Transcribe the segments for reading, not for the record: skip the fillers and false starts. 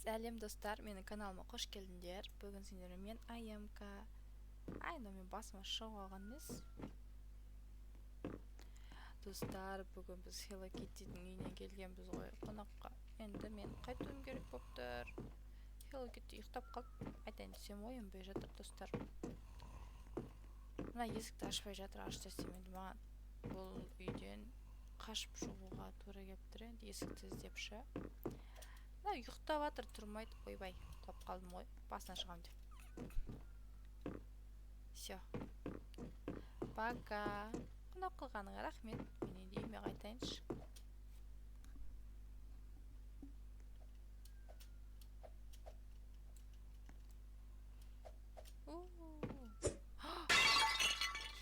Сәлем, достар, менің каналыма қош келдіңдер. Бүгін сендермен мен, Аемка. Ай, мынау мен басыма шығып алған емес. Достар, бүгін біз Hello Kitty'дің үйіне келгенбіз ғой қонаққа. Енді мен қайтуым керек болып тұр. Hello Kitty ұйықтап қалды. Айтайын десем, оянбай жатыр, достар. Мына есікті ашпай жатыр, аш десем, енді маған бұл үйден қашып шығуға тура келіп тұр енді, есікті іздеп ше. Мына ұйықтап жатыр, тұрмайды. Ойбай, құлап қалдым ғой, басына шығамын деп. Все. Пока. Қонақ қылғаныңа рахмет. Мен енді үйіме қайтайыншы.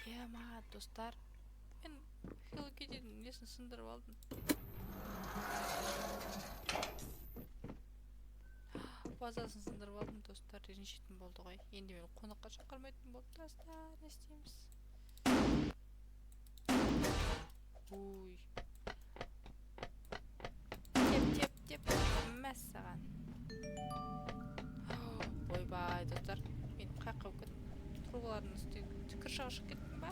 Ема, достар. Мен Hello Kitty'дің несін сындырып алдым. Вазасын сындырып алдым, достар. Ренжитін болды ғой. Енді мені қонаққа шақырмайтын болды, достар. Не істейміз? Ой. Теп, теп, теп. Мәссаған. Ойбай, достар. Мен қаяққа болып кеттім? Трубалардың үстіне крышаға шығып кеттім ба?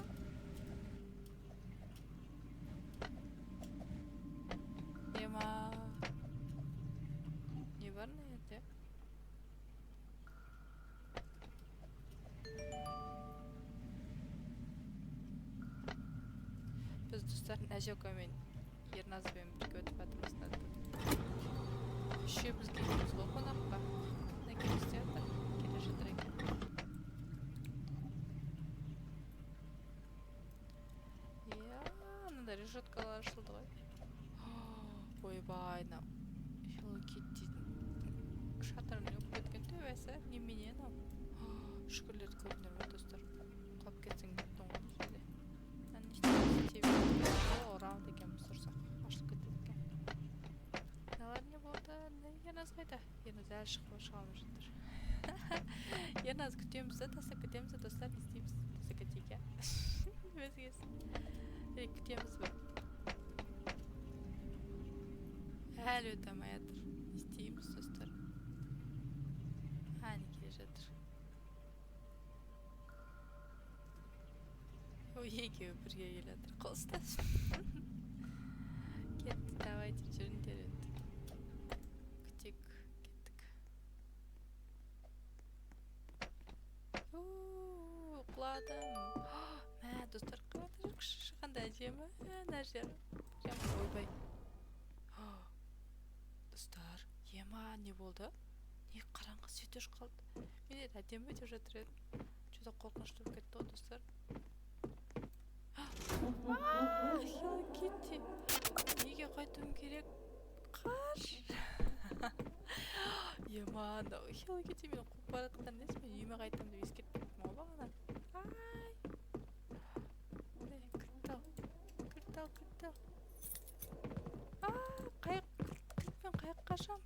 Ема. Не бар мына жерде? Біз, достар, Нәзека мен Ерназбен бірге өтіп жатырмыз. Үшеуміз келгенбіз ғой қонаққа. Нәке не істеп жатыр? Келе жатыр екен. Иә, мынандай решеткалар ашылды ғой. Ойбай, мынау Hello Kitty'дің шатырын өпіп кеткен төбесі. Немене мынау? Шүкірлерді көрдіңдер ме, достар? Құлап кетсең біттің ғой бұл жерде. Мынаны не істейміз? Тебеміз. О, ұрады екенбіз, ұрсақ. Ашылып кетеді екен. Мыналар не болды? Ерназ қайда? Ерназ әлі шығып шыға алмай жатыр. Ерназ күтеміз да, тастап кетеміз да, достар, не істейміз? Тастап кетейік, иә? Өзгесі. Или күтеміз бе? Әлі өте алмай жатыр. Не істейміз, достар? Әне келе жатыр. Ой, екеуі бірге келе жатыр. Қол ұстасып. Кетті, давайте жүріңдер енді. Күтейік, кеттік. У, құладым. Мә, достар, қараңдаршы, қандай әдемі мына жер. Прям ойбай. Достар, ема, не болды? Не қараңғы, свет өшіп қалды. Мен енді әдемі деп жатыр едім. Что-то қорқынышты болып кетті ғой, достар. Hello Kitty. Неге қайтуым керек? Қаш. Ема, анау Hello Kitty мені қуып бара жатқан несі? Мен үйіме қайтамын деп ескертіп кеттім ғой бағана. Ай. Ой, кілт ал. Кілт ал, кілт ал. А, қаяқ, кілтпен қаяққа қашам?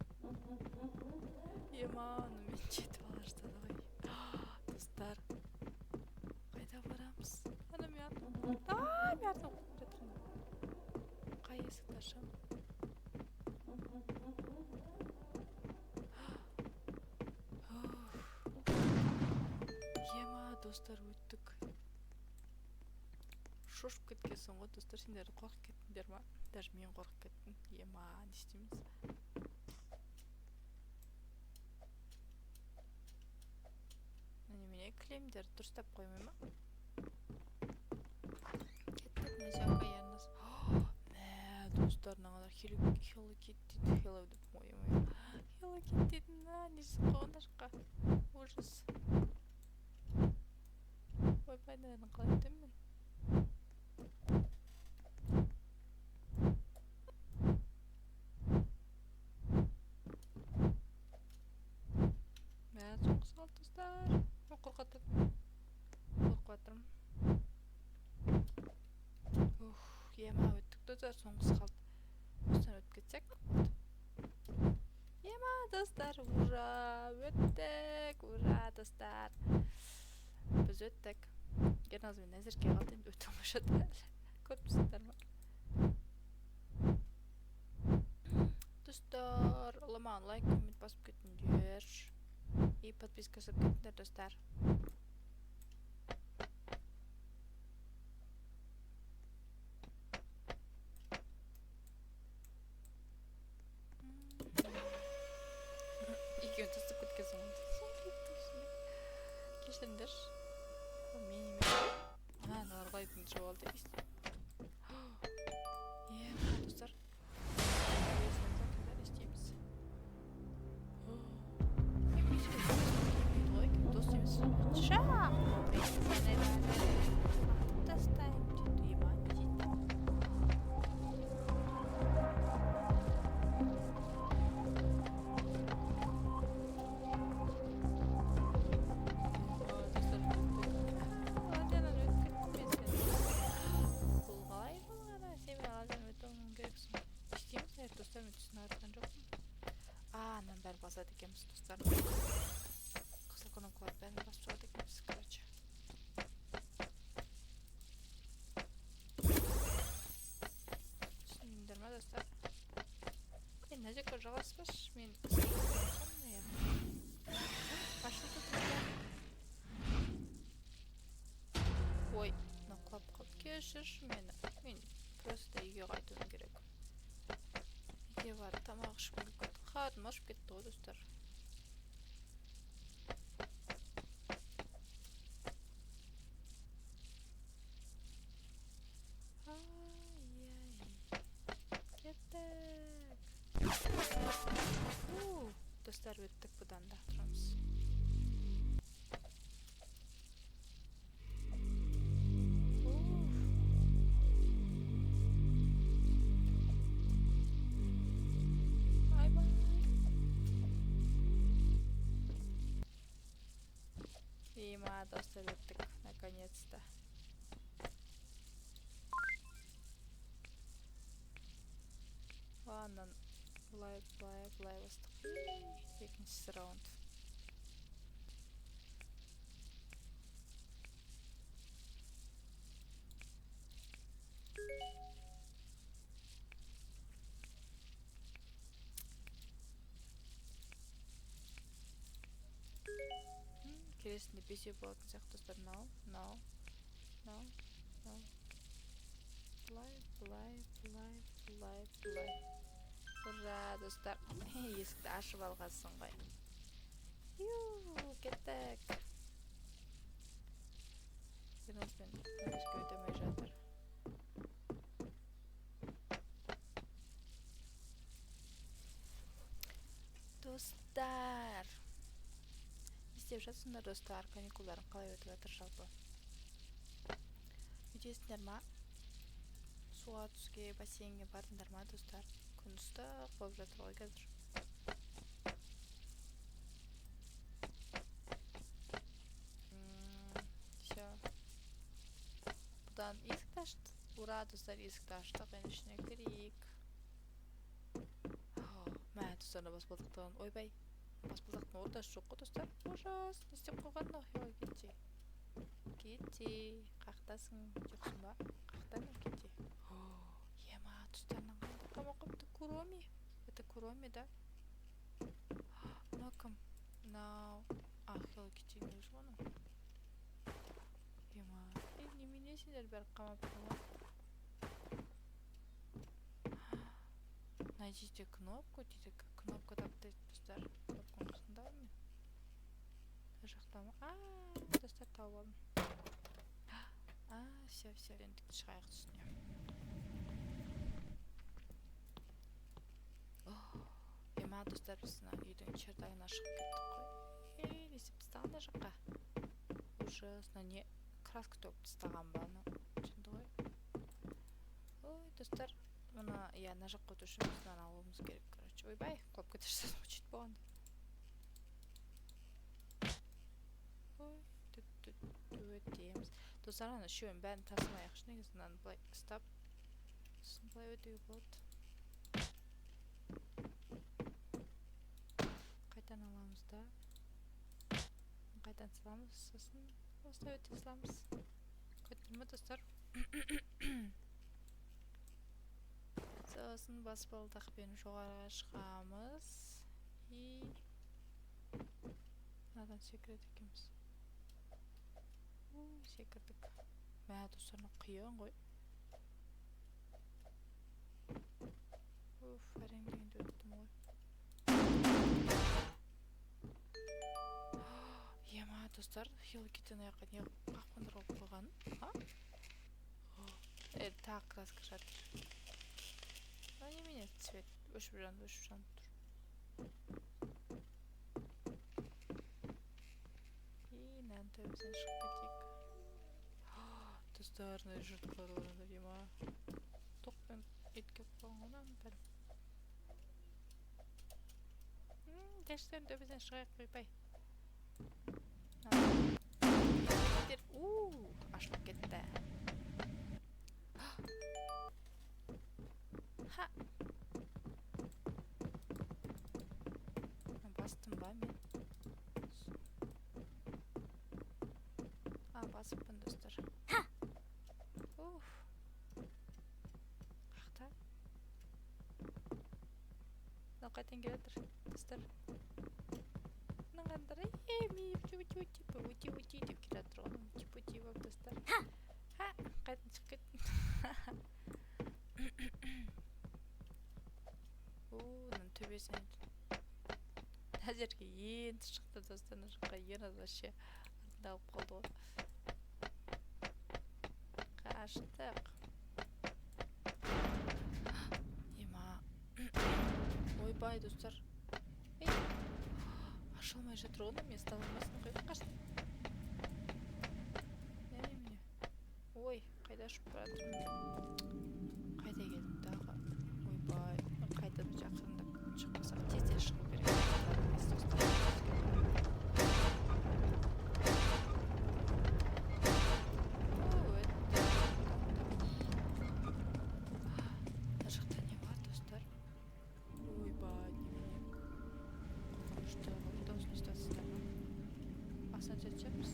Ема, аны мен жетіп ала жаздады ғой. Достар, қайда барамыз? Ана мен артымнан, а, мен артымнан қуып жатыр. Қай есікті ашам? Уф. Ема, достар, өттік. Шошып кеткенсің ғой, достар, сендер қорқып кеттіңдер ма? Даже мен қорқып кеттім. Ема, не істейміз? Немене, кілемдерді дұрыстап қоймай ма? Кеттік, Нәзека, Ерназ. Мә, достар, мыналар Hello Kitty дейді, Hello деп, ой, ой. Hello Kitty дейді, мына несі қойған мына жаққа. Ужас. Ойбай, мынадан қалай өтемін мен? Мә, соңғысы қалды, достар. Мен қорқытады. Қорқып жатырмын. Ух, ема, өттік, достар, соңғысы қалды. Осыдан өтіп кетсек, болды. Ема, достар, ура, өттік, ура, достар. Біз өттік. Ерназ мен Нәзірке қалды, енді өте алмай жатыр әлі. Көріп тұрсыңдар ма? Достар, маған лайк, коммент басып кетіңдер. И подписка жасап кетіңдер, достар. Екеуін тастап кеткенсің ғой. Кешіріңдерші. Ол мен емес. А, мыналар қалай жоғалды? Е, мына достар. Не істейміз? Дос емес. Ша! Тастаймын дейді. Ема, не дейді? Достар, ладьядан өтіп кеттім мен сен. Бұл қалай болғаны? Сен мен ладьядан өтуім керексің. Не істейміз әлі, достар, мен түсініп жатқан жоқпын. А, ананың бәрін басады екенбіз, достар. Қызыл кнопкалардың бәрін басып шығады екенбіз, короче. Түсіндіңдер ма, достар? Е, мына жаққа жалғаспашы, мен машина. Ой, мына құлап қалды. Кешірші мені. Мен просто үйге қайтуым керек. Үйге барып тамақ ішкім келіп кетті. Қарным ашып кетті ғой, достар. Ай-яй. Кеттік. У, достар, өттік бұдан да. Тұрамыз. Уф. Айбай. Ема, достар, өттік, наконец-то. Ладно, былай, былай, былай бастық. Екіншісі раунд. Келесінде бесеу болатын сияқты, достар. Мынау, мынау, мынау, мынау. Былай, былай, былай, былай, былай. Ура, достар. Есікті ашып алғансың ғой. Ю, кеттік. Ерназбен мына жерге өте алмай жатыр. Достар. Не істеп жатсыңдар, достар? Каникулдарың қалай өтіп жатыр жалпы? Үйдесіңдер ма? Суға түсуге, бассейнге бардыңдар ма, достар? Күн ыстық болып жатыр ғой қазір. Всё. Бұдан есікті ашты. Ура, достар, есікті аштық. Енді ішіне кірейік. Мә, достар, мына баспалдақтан. Ойбай. Баспалдақтың ортасы жоқ қой, достар. Ужас. Не істеп қойған мынау? Ой, Китти. Китти, қаяқтасың? Жоқсың ба? Қаяқта Китти? Ема, достар, мына қандай қамап қойыпты? Куроми. Это Куроми, да? Мынау кім? Мынау... А, Hello Kitty өзі ғой анау. Ема. Ей, немене сендер бәрі қамап қойған? Найдите кнопку дейді. Кнопка тапты, достар. Кнопканы қасында мен. Мына жақта ма? А, достар, тауып алдым. А, все, все, енді шығайық үстіне. Ема, достар, біз мына үйдің чердагына шығып кеттік қой. Ей, не істеп тастаған мына жаққа? Ужас, мына не? Краска төгіп тастаған ба анау? Жынды ғой. Ой, достар, мына, иә, мына жаққа өту үшін біз мынаны алуымыз керек, короче. Ойбай, құлап кете жаздадым ғой сөйтіп болғанда. Ой, өтеміз. Достар, ана үшеуін бәрін тасымайықшы, негізі мынаны былай ұстап, сосын былай өтуге болады. Қайтадан аламыз да. Қайтадан саламыз, сосын осылай өте саламыз. Көрдіңдер ме, достар? Сосын баспалдақпен жоғарыға шығамыз. И мынадан секіреді екенбіз. Секірдік. Мә, достар, мынау қиын ғой. Уф, әрең дегенде өттім ғой. Ема, достар, Hello Kitty-ні аяққа не қақпандар қойып қойған? А? Тағы краска жатыр. Но немене цвет өшіп жанып, өшіп жанып тұр. И мынаның төбесінен шығып кетейік. Достар, мына жұртқалар орнында, ема. Тоқпен етке қойған ғой мынаның бәрі. Жәшіктердің төбесінен шығайық, ойбай. Ашылып кетті. Ха. Бастым ба мен? А, басыппын, достар. Уф. Қақта. Мынау қайдан келе жатыр, достар? Мынағандар, типа, өте өте деп келе жатыр ғой, типа өте болып, достар. Ха, қайдан шығып кеттім? У, мынаның төбесінен мына жерге енді шықты, достар. Мына жаққа Ерназ вообще артында қалып қалды ғой. Қаштық. Ема. Ойбай, достар. Ей, ашылмай жатыр ғой, мен ұстап алмасын қойып қаштым. Міне, міне. Ой, қайда ұшып бара жатырмын? Қайда келдім тағы? Ойбай, қайтадан жақындап шықпасақ, тез тез шығу керек. Достар, өтті. Мына жақта не бар, достар? Ойбай, немене? Қорқынышты ғой. Дауысын естіп жатсыздар ма? Астына түсетін шығармыз.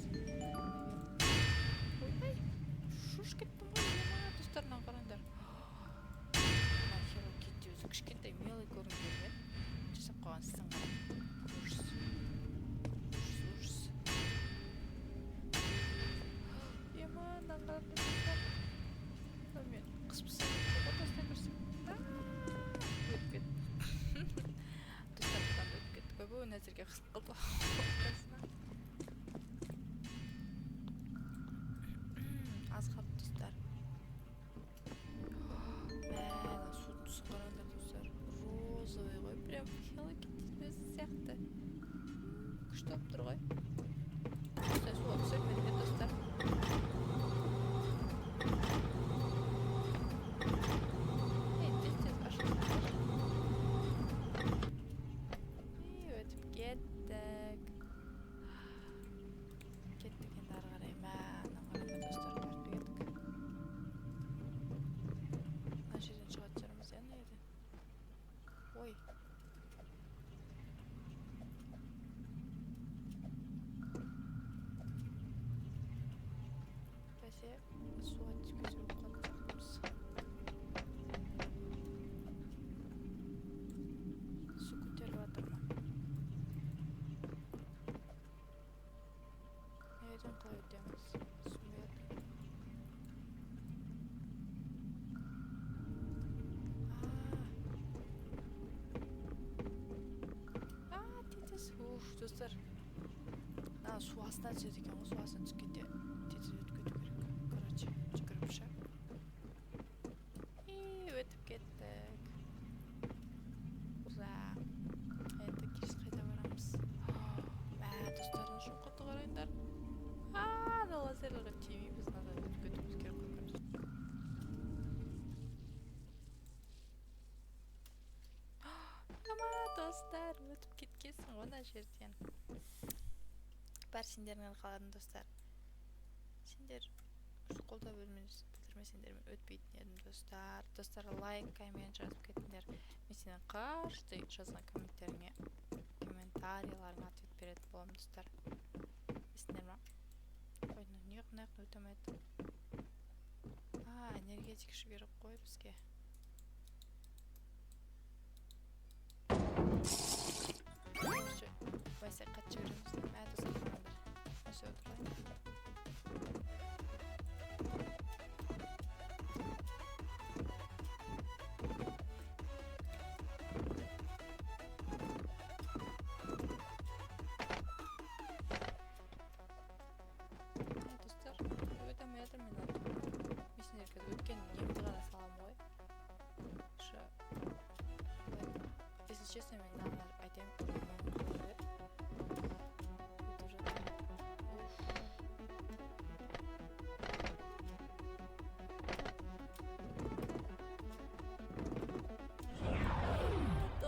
Ойбай, шошып кеттім ғой. Ема, достар, мынаны қараңдар. Мына Hello Kitty өзі кішкентай, милый көрінгенмен жасап қойған ісін қара. Ужас. Ужас, ужас. Ема, мынаны қараңдар, достар. Мынау мен қыс пысып ғой, достар, көрсем. Өтіп кеттім. Достар, бұдан да өтіп кеттік. Ойбай, мына жерге қысып қалды ғой. Аз қалды, достар. Мә, мына судың түсін қараңдар, достар. Розовый ғой, прям Hello Kitty өзі сияқты. Күшті болып тұр ғой. Осылай суға түсірмедіңдер, достар. Ей, тез тез ашылсаңдар. И өтіп кеттік. Кеттік енді ары қарай. Мә, мынаны қараңдар, достар, қай жаққа кеттік? Мына жерден шығатын шығармыз, иә, мына жерден. Ой. Бәсе, суға түсіп кетсе өліп қалатын сияқтымыз. Су көтеріліп жатыр ма? Мына жерден қалай өтеміз? Түсінбей жатырмын. А, тез. Уф, достар. Мына су астына түседі екен ғой, су астына түскенде тез өтіп кету керек. Короче, жүгіріп ше. И өтіп кеттік. Ура! Енді келесі қайда барамыз? Мә, достар, мына шоқырды қараңдар. А, ана лазерлерге тимейміз, мынадан өтіп кетуіміз керек қой, короче. Ама, достар, өтіп кеткенсің ғой мына жерден. Бәрі сендердің арқаларың, достар. Сендер қолдау білдірмесеңдер, мен өтпейтін едім, достар. Достар, лайк, коммент жазып кетіңдер. Мен сенің каждый жазған комменттеріңе, комментарийларыңа ответ беретін боламын, достар. Есіңдер ма? Ой, мынау не мына жақтан өте алмай жатыр. А, энергетик ішу керек қой бізге. Короче, Вася қатты жібереміз. Мә, достар, қараңдар. Осы отырайын. Мә, достар, өте алмай жатырмын мен аны. Мен сендерге қазір өткен немді ғана саламын ғой. Шы, если честно, мен мынаны айтайын, қалай өтіп жатырмын.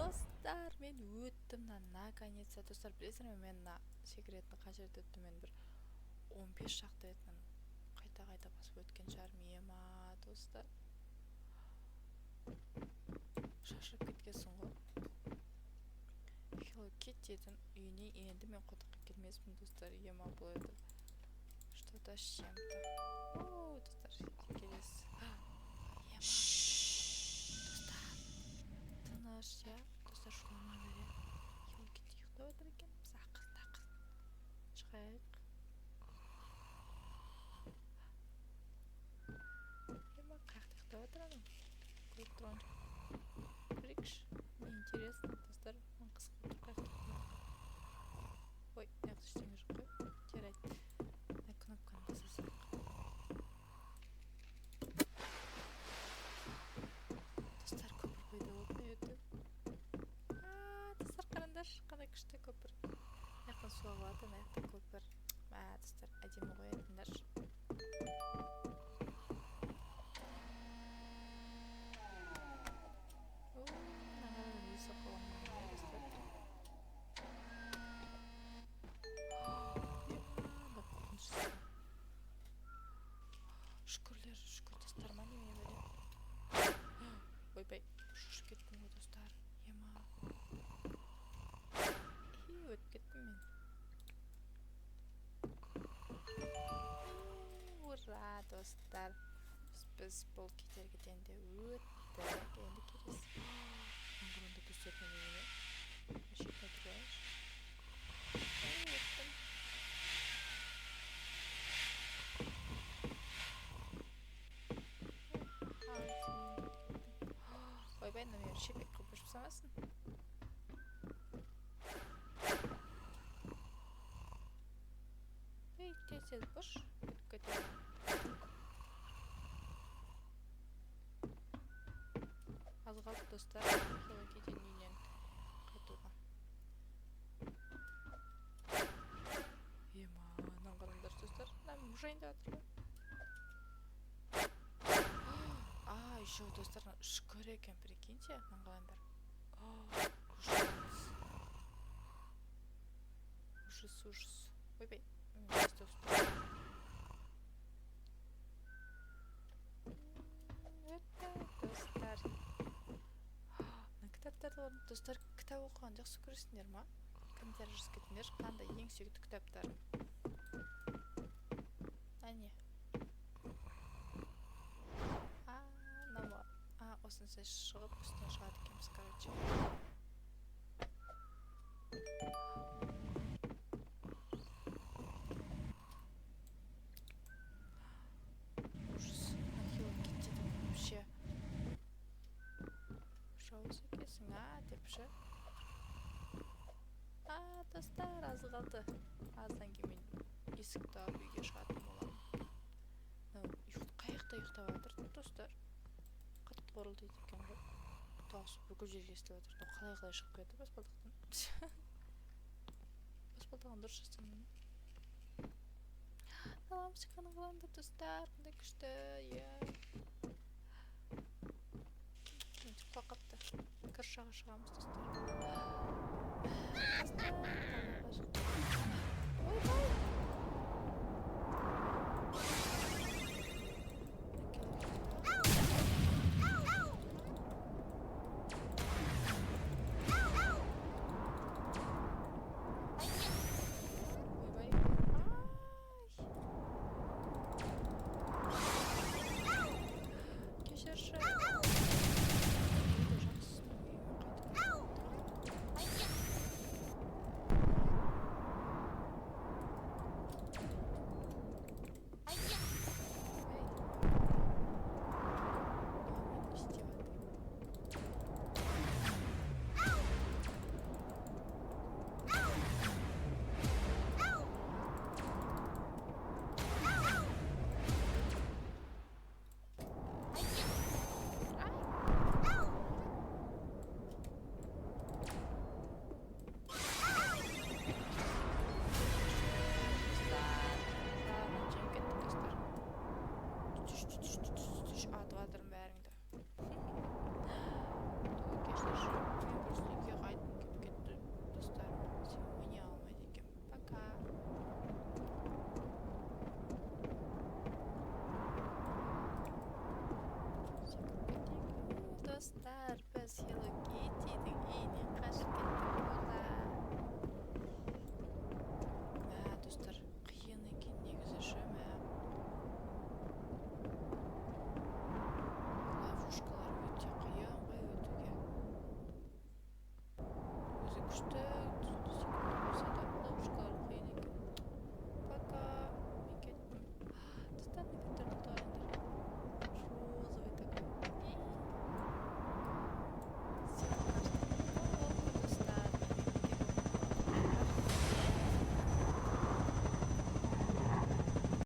Уф. Достар, мен өттім мына, наконец-то. Достар, білесіздер ме, мен мына секретін қанша рет өттім? Мен бір 15 шақты рет мынаны қайта қайта басып өткен шығармын. Ема, достар, шаршап кеткенсің ғой. Hello Kitty'дің үйіне енді мен қонаққа келмеспін, достар. Ема, бұл это что-то с чем-то. О, достар, келесі. Ема, достар, тыныш, иә, достар, шуламаңдар, иә. Hello Kitty ұйықтап жатыр екен. Біз ақырын ақырын шығайық. Ема, қай жақта ұйықтап жатыр анау? Көріп тұрған жоқ. Көрейікші, мне интересно, достар, маған қызық болып тұр, қай жақта ұйықтап жатыр. Ой, мына жақта ештеңе жоқ қой. Жарайды, мына кнопканы баса салайық. Достар, көпір пайда болды мына жерде. А, достар, қараңдаршы, қандай күшті көпір. Мына жақтан су ағып жатыр, мына жақта көпір. Мә, достар, әдемі ғой, айтыңдаршы. О, мына қараңдар, есік қойған, иә, достар. Ема, қорқынышты. Шүкірлер, шүкір, достар, ма, немене бәле? Ойбай, шошып кеттім ғой, достар. Ема, и өтіп кеттім мен. Ура, достар, біз бұл кедергіден де өттік. Енді келесі. Мына достар, немене, шетіне тұрып алайыншы. Ой, өттім. Ай, сен өтіп кеттің. Ойбай, мына мені шепек қылып өшіп тастамасын. Ей, тез тез бұш, өтіп кетемін. Аз қалды, достар, Hello Kitty'nin үйінен қайтуға. Ема, мынаны қараңдаршы, достар, мына ұшайын деп жатыр ғой. А, еще, достар, мына үшкір екен, прикиньте, мынаны қараңдар. Ужас, ужас, ужас. Ойбай, мен тез ұстап. Өтті, достар. Мына кітаптарды көрдім. Достар, кітап оқығанды жақсы көресіңдер ма? Комментарий жазып кетіңдерші, қандай ең сүйікті кітаптарың? Әне, а, мынау, а, осынысы шығып, үстіне шығады екенбіз, короче. Ужас, мына Hello Kitty'дің вообще жауыз екенсің, а, деп ше. А, достар, аз қалды. Аздан кейін мен есікті алып, үйге шығатын боламын. Мынау қай жақта ұйықтап жатыр, достар? Қатты қорылдайды екен ғой дауысы, бүкіл жерге естіліп жатыр. Мынау қалай қалай шығып кетті баспалдақтан? Баспалдағын дұрыс жасамадым. Лампочканы қараңдар, достар, қандай күшті, иә. Құлап қалыпты. Крышаға шығамыз, достар. Достар,